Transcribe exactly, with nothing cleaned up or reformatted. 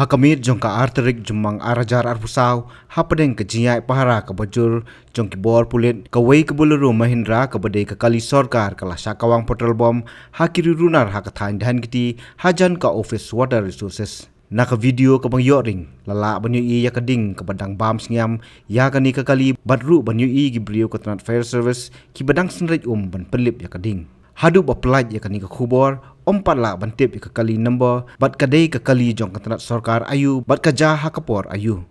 Ha ka miet jong ka ar tarik Jymmang ar hajar arphew saw, hapdeng ka jingïaid pahara kaba jur jong ki bor pulit, kawei ka Bolero Mahindra kaba dei ka kali sorkar ka la shah kawang petrol bomb ha ki ri runar ha ka thaiñ Dhankheti, hajan ka office Water Resources. Na ka video kaba ïoh ring, la lah ban ïohi ïa ka ding kaba dang bam sngiam ïa kane ka kali, bad ruh ban ïohi ki briew ka tnat fire service kiba dang synreit um ban pynlip ïa ka ding. Haduh ba pynlait ïa kane ka khubor, ym pat lah ban tip ïa ka kali number, bad ka dei ka kali jong ka tnat sorkar aïu, bad ka jia ha ka por aïu.